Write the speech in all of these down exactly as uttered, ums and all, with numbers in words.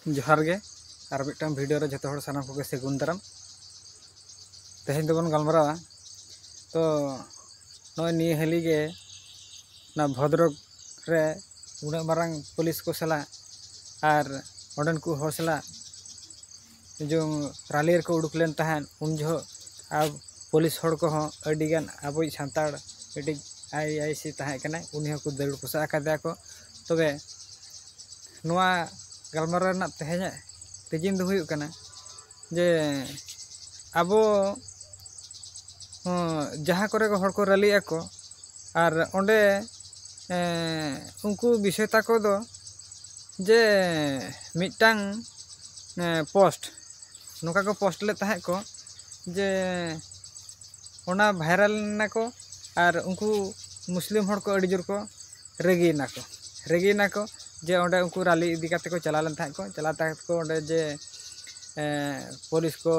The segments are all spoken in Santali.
ᱡᱚᱦᱟᱨ ᱜᱮ, ᱟᱨ ᱢᱤᱫᱴᱟᱝ ᱵᱷᱤᱰᱤᱭᱳ ᱨᱮ ᱡᱚᱛᱚ ᱦᱚᱲ ᱥᱟᱱᱟᱢ ᱠᱚᱜᱮ ᱥᱟᱹᱜᱩᱱ ᱫᱟᱨᱟᱢ᱾ ᱛᱮᱦᱮᱧ ᱫᱚᱵᱚᱱ ᱜᱟᱞᱢᱟᱨᱟᱣᱟ, ᱛᱚ ᱱᱚᱜᱼᱚᱭ ᱱᱤᱭᱟᱹ ᱦᱟᱹᱞᱤ ᱜᱮ ᱚᱱᱟ ᱵᱷᱚᱫᱨᱚᱠ ᱨᱮ ᱩᱱᱟᱹᱜ ᱢᱟᱨᱟᱝ ᱯᱩᱞᱤᱥ ᱠᱚ ᱥᱟᱞᱟᱜ ᱟᱨ ᱚᱸᱰᱮᱱ ᱠᱚ ᱦᱚᱲ ᱥᱟᱞᱟᱜ ᱡᱚᱝ ᱨᱟᱞᱤ ᱨᱮᱠᱚ ᱩᱰᱩᱠ ᱞᱮᱱ ᱛᱟᱦᱮᱸᱫ, ᱩᱱ ᱡᱚᱦᱚᱜ ᱟᱵ-, ᱯᱩᱞᱤᱥ ᱦᱚᱲ ᱠᱚᱦᱚᱸ ᱟᱹᱰᱤᱜᱟᱱ ᱟᱵᱚᱭᱤᱡ ᱥᱟᱱᱛᱟᱲ ᱢᱤᱫᱴᱤᱡ ᱟᱭ ᱟᱭ ᱥᱤ ᱛᱟᱦᱮᱸ ᱠᱟᱱᱟᱭ, ᱩᱱᱤ ᱦᱚᱸᱠᱚ ᱫᱟᱹᱲ ᱯᱚᱥᱟᱜ ᱟᱠᱟᱫᱮᱭᱟ ᱠᱚ᱾ ᱛᱚᱵᱮ ᱱᱚᱣᱟ ᱜᱟᱞᱢᱟᱨᱟᱣ ᱨᱮᱱᱟᱜ ᱛᱮᱦᱮᱧᱟᱜ ᱨᱤᱡᱤᱱ ᱫᱚ ᱦᱩᱭᱩᱜ ᱠᱟᱱᱟ ᱡᱮ ᱟᱵᱚ, ᱦᱚᱸ, ᱡᱟᱦᱟᱸ ᱠᱚᱨᱮ ᱠᱚ ᱦᱚᱲ ᱠᱚ ᱨᱟᱹᱞᱤᱜ ᱟᱠᱚ, ᱟᱨ ᱚᱸᱰᱮ, ᱮᱸ, ᱩᱱᱠᱩ ᱵᱤᱥᱮᱛᱟ ᱠᱚᱫᱚ ᱡᱮ ᱢᱤᱫᱴᱟᱝ, ᱮᱸ, ᱯᱳᱥᱴ, ᱱᱚᱝᱠᱟ ᱠᱚ ᱯᱳᱥᱴ ᱞᱮᱫ ᱛᱟᱦᱮᱸᱫ ᱠᱚ ᱡᱮ ᱚᱱᱟ ᱵᱷᱟᱭᱨᱟᱞ ᱮᱱᱟ ᱠᱚ, ᱟᱨ ᱩᱱᱠᱩ ᱢᱩᱥᱞᱤᱢ ᱦᱚᱲ ᱠᱚ ᱟᱹᱰᱤ ᱡᱳᱨ ᱠᱚ ᱨᱟᱹᱜᱤᱭᱮᱱᱟ ᱠᱚ, ᱨᱟᱹᱜᱤᱭᱮᱱᱟ ᱠᱚ ᱡᱮ ᱚᱸᱰᱮ ᱩᱱᱠᱩ ᱨᱟᱹᱞᱤ ᱤᱫᱤ ᱠᱟᱛᱮ ᱠᱚ ᱪᱟᱞᱟᱣ ᱞᱮᱱ ᱛᱟᱦᱮᱸᱫ ᱠᱚ, ᱪᱟᱞᱟᱣ ᱛᱟᱦᱮᱸᱫ ᱠᱚ ᱚᱸᱰᱮ ᱡᱮ, ᱮᱸ, ᱯᱩᱞᱤᱥ ᱠᱚ,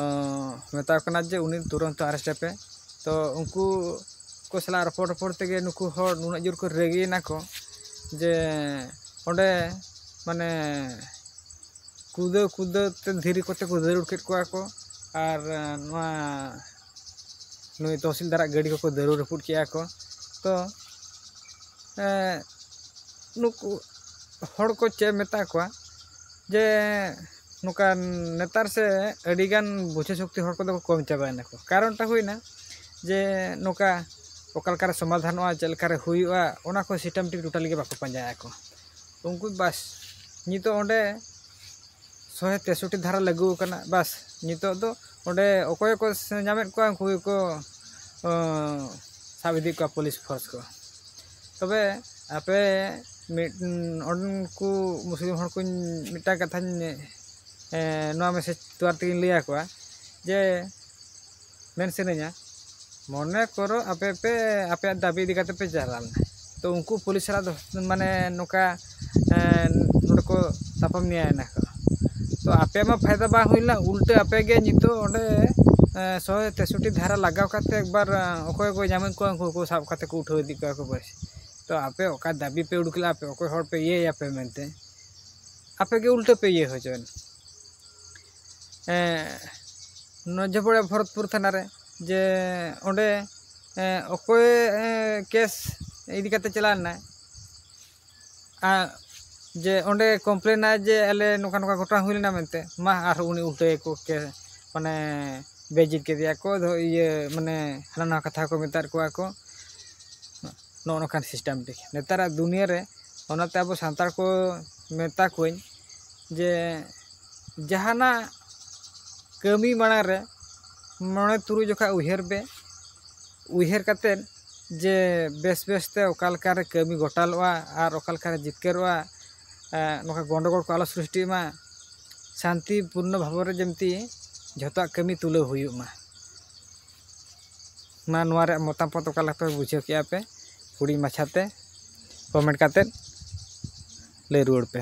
ᱚᱸ, ᱢᱮᱛᱟ ᱠᱚ ᱠᱟᱱᱟ ᱡᱮ ᱩᱱᱤ ᱛᱩᱨᱟᱹᱱᱛ ᱟᱨᱮᱥᱴ ᱮᱯᱮ᱾ ᱛᱚ ᱩᱱᱠᱩ ᱠᱚ ᱥᱟᱞᱟᱜ ᱨᱚᱯᱚᱲ ᱨᱚᱯᱚᱲ ᱛᱮᱜᱮ ᱱᱩᱠᱩ ᱦᱚᱲ ᱱᱩᱱᱟᱹᱜ ᱡᱳᱨ ᱠᱚ ᱨᱟᱹᱜᱤᱭᱮᱱᱟ ᱠᱚ ᱡᱮ ᱚᱸᱰᱮ ᱢᱟᱱᱮ ᱠᱩᱫᱟᱹ ᱠᱩᱫᱟᱹ ᱛᱮ ᱫᱷᱤᱨᱤ ᱠᱚᱛᱮ ᱠᱚ ᱫᱟᱹᱲ ᱠᱮᱫ ᱠᱚᱣᱟ ᱠᱚ᱾ ᱟᱨ ᱱᱚᱣᱟ ᱱᱩᱭ ᱛᱚᱦᱥᱤᱞᱫᱟᱨᱟᱜ ᱜᱟᱹᱰᱤ ᱠᱚᱠᱚ ᱫᱟᱹᱨᱩ ᱨᱟᱹᱯᱩᱫ ᱠᱮᱜᱼᱟ ᱠᱚ᱾ ᱛᱚ, ᱮᱸ, ᱱᱩᱠᱩ ᱦᱚᱲ ᱠᱚ ᱪᱮᱫ ᱮᱢ ᱢᱮᱛᱟ ᱠᱚᱣᱟ ᱡᱮ ᱱᱚᱝᱠᱟ ᱱᱮᱛᱟᱨ ᱥᱮ ᱟᱹᱰᱤᱜᱟᱱ ᱵᱩᱡᱷᱟᱹᱣ ᱥᱚᱠᱛᱤ ᱦᱚᱲ ᱠᱚᱫᱚ ᱠᱚ ᱠᱚᱢ ᱪᱟᱵᱟᱭᱮᱱᱟ ᱠᱚ᱾ ᱠᱟᱨᱚᱱᱴᱟ ᱦᱩᱭᱱᱟ ᱡᱮ ᱱᱚᱝᱠᱟ ᱚᱠᱟ ᱞᱮᱠᱟᱨᱮ ᱥᱚᱢᱟᱫᱷᱟᱱᱚᱜᱼᱟ, ᱪᱮᱫ ᱞᱮᱠᱟᱨᱮ ᱦᱩᱭᱩᱜᱼᱟ, ᱚᱱᱟ ᱠᱚ ᱥᱤᱥᱴᱮᱢ ᱴᱷᱤᱠ ᱴᱳᱴᱟᱞᱤ ᱜᱮ ᱵᱟᱠᱚ ᱯᱟᱸᱡᱟᱭᱟ ᱠᱚ᱾ ᱩᱱᱠᱩ ᱵᱟᱥ ᱱᱤᱛᱚᱜ ᱚᱸᱰᱮ ᱥᱚᱭ ᱛᱮᱥᱚᱴᱴᱤ ᱫᱷᱟᱨᱟ ᱞᱟᱹᱜᱩ ᱟᱠᱟᱱᱟ᱾ ᱵᱟᱥ ᱱᱤᱛᱚᱜ ᱫᱚ ᱚᱸᱰᱮ ᱚᱠᱚᱭ ᱠᱚ ᱧᱟᱢᱮᱫ ᱠᱚᱣᱟ ᱩᱱᱠᱩ ᱜᱮᱠᱚ, ᱚ, ᱥᱟᱵ ᱤᱫᱤᱭᱮᱫ ᱠᱚᱣᱟ ᱯᱩᱞᱤᱥ ᱯᱷᱳᱨᱥ ᱠᱚ᱾ ᱛᱚᱵᱮ ᱟᱯᱮ ᱢᱤᱫ, ᱚᱸᱰᱮᱱ ᱠᱚ ᱢᱩᱥᱞᱤᱢ ᱦᱚᱲ ᱠᱚᱧ ᱢᱤᱫᱴᱟᱝ ᱠᱟᱛᱷᱟᱧ, ᱮ, ᱱᱚᱣᱟ ᱢᱮᱥᱮᱡᱽ ᱫᱩᱣᱟᱨ ᱛᱮᱜᱮᱧ ᱞᱟᱹᱭ ᱟᱠᱚᱣᱟ ᱡᱮ ᱢᱮᱱ ᱥᱟᱱᱟᱧᱟ, ᱢᱚᱱᱮ ᱠᱚᱨᱚ ᱟᱯᱮ ᱯᱮ ᱟᱯᱮᱭᱟᱜ ᱫᱟᱹᱵᱤ ᱤᱫᱤ ᱠᱟᱛᱮ ᱯᱮ ᱪᱟᱞᱟᱣ ᱞᱮᱱᱟ, ᱛᱚ ᱩᱱᱠᱩ ᱯᱩᱞᱤᱥ ᱥᱟᱞᱟᱜ ᱫᱚ ᱢᱟᱱᱮ ᱱᱚᱝᱠᱟ, ᱮᱸ, ᱱᱚᱰᱮ ᱠᱚ ᱛᱟᱯᱟᱢ ᱱᱮᱭᱟᱭᱮᱱᱟ ᱠᱚ᱾ ᱛᱚ ᱟᱯᱮ ᱢᱟ ᱯᱷᱟᱭᱫᱟ ᱵᱟᱝ ᱦᱩᱭ ᱞᱮᱱᱟ, ᱩᱞᱴᱟᱹ ᱟᱯᱮ ᱜᱮ ᱱᱤᱛᱚᱜ ᱚᱸᱰᱮ, ᱮᱸ, ᱥᱚᱭ ᱛᱮᱥᱚᱴᱴᱤ ᱫᱷᱟᱨᱟ ᱞᱟᱜᱟᱣ ᱠᱟᱛᱮ ᱮᱠᱵᱟᱨ, ᱮᱸ, ᱚᱠᱚᱭ ᱠᱚ ᱧᱟᱢᱮᱫ ᱠᱚᱣᱟ ᱩᱱᱠᱩ ᱠᱚ ᱥᱟᱵ ᱠᱟᱛᱮ ᱠᱚ ᱩᱴᱷᱟᱹᱣ ᱤᱫᱤ ᱠᱚᱣᱟ ᱠᱚ ᱵᱟᱥ᱾ ᱛᱚ ᱟᱯᱮ ᱚᱠᱟ ᱫᱟᱹᱵᱤ ᱯᱮ ᱩᱰᱩᱠ ᱞᱮᱫᱼᱟ, ᱟᱯᱮ ᱚᱠᱚᱭ ᱦᱚᱲ ᱯᱮ ᱤᱭᱟᱹᱭᱟᱯᱮ ᱢᱮᱱᱛᱮ? ᱟᱯᱮ ᱜᱮ ᱩᱞᱴᱟᱹ ᱯᱮ ᱤᱭᱟᱹ ᱦᱚᱪᱚᱭᱮᱱ᱾ ᱱᱚᱡᱚᱵᱚᱲᱟ ᱵᱷᱚᱨᱚᱛᱯᱩᱨ ᱛᱷᱟᱱᱟ ᱨᱮ ᱡᱮ ᱚᱸᱰᱮ ᱚᱠᱚᱭ ᱠᱮᱥ ᱤᱫᱤ ᱠᱟᱛᱮ ᱪᱟᱞᱟᱣ ᱞᱮᱱᱟᱭ, ᱟᱨ ᱡᱮ ᱚᱸᱰᱮ ᱠᱚᱢᱯᱞᱮᱱᱟᱭ ᱡᱮ ᱟᱞᱮ ᱱᱚᱝᱠᱟ ᱱᱚᱝᱠᱟ ᱜᱷᱚᱴᱚᱱᱟ ᱦᱩᱭ ᱞᱮᱱᱟ ᱢᱮᱱᱛᱮ, ᱢᱟ ᱟᱨᱦᱚᱸ ᱩᱱᱤ ᱩᱞᱴᱟᱹᱭᱟᱠᱚ ᱠᱮ ᱢᱟᱱᱮ ᱵᱮᱡᱤᱛ ᱠᱮᱫᱮᱭᱟ ᱠᱚ, ᱫᱚ ᱤᱭᱟᱹ ᱢᱟᱱᱮ ᱦᱟᱱᱟ ᱱᱟᱣᱟ ᱠᱟᱛᱷᱟ ᱠᱚ ᱢᱮᱛᱟᱫ ᱠᱚᱣᱟ ᱠᱚ᱾ ᱱᱚᱜᱼᱚ ᱱᱚᱝᱠᱟᱱ ᱥᱤᱥᱴᱮᱢ ᱴᱷᱤᱠ ᱱᱮᱛᱟᱨᱟᱜ ᱫᱩᱱᱤᱭᱟᱹ ᱨᱮ᱾ ᱚᱱᱟᱛᱮ ᱟᱵᱚ ᱥᱟᱱᱛᱟᱲ ᱠᱚ ᱢᱮᱛᱟ ᱠᱚᱣᱟᱹᱧ ᱡᱮ ᱡᱟᱦᱟᱱᱟᱜ ᱠᱟᱹᱢᱤ ᱢᱟᱲᱟᱝ ᱨᱮ ᱢᱚᱬᱮ ᱛᱩᱨᱩᱭ ᱡᱚᱠᱷᱟ ᱩᱭᱦᱟᱹᱨ ᱯᱮ᱾ ᱩᱭᱦᱟᱹᱨ ᱠᱟᱛᱮᱫ ᱡᱮ ᱵᱮᱥ ᱵᱮᱥᱛᱮ ᱚᱠᱟ ᱞᱮᱠᱟᱨᱮ ᱠᱟᱹᱢᱤ ᱜᱚᱴᱟᱞᱚᱜᱼᱟ ᱟᱨ ᱚᱠᱟ ᱞᱮᱠᱟᱨᱮ ᱡᱤᱛᱠᱟᱹᱨᱚᱜᱼᱟ, ᱱᱚᱝᱠᱟ ᱜᱚᱱᱰᱚᱜᱳᱲ ᱠᱚ ᱟᱞᱚ ᱥᱨᱤᱥᱴᱤᱜ ᱢᱟ, ᱥᱟᱱᱛᱤᱯᱩᱨᱱᱚ ᱵᱷᱟᱵᱽ ᱨᱮ ᱡᱮᱢᱛᱤ ᱡᱷᱚᱛᱚᱣᱟᱜ ᱠᱟᱹᱢᱤ ᱛᱩᱞᱟᱹᱣ ᱦᱩᱭᱩᱜ ᱢᱟ᱾ ᱢᱟ ᱱᱚᱣᱟ ᱨᱮᱭᱟᱜ ᱢᱚᱛᱟᱢᱚᱛ ᱚᱠᱟ ᱞᱮᱠᱟ ᱯᱮ ᱵᱩᱡᱷᱟᱹᱣ ᱠᱮᱜᱼᱟ ᱯᱮ, ᱦᱩᱰᱤᱧ ᱢᱟᱪᱷᱟᱛᱮ ᱠᱚᱢᱮᱱᱴ ᱠᱟᱛᱮᱫ ᱞᱟᱹᱭ ᱨᱩᱣᱟᱹᱲ ᱯᱮ᱾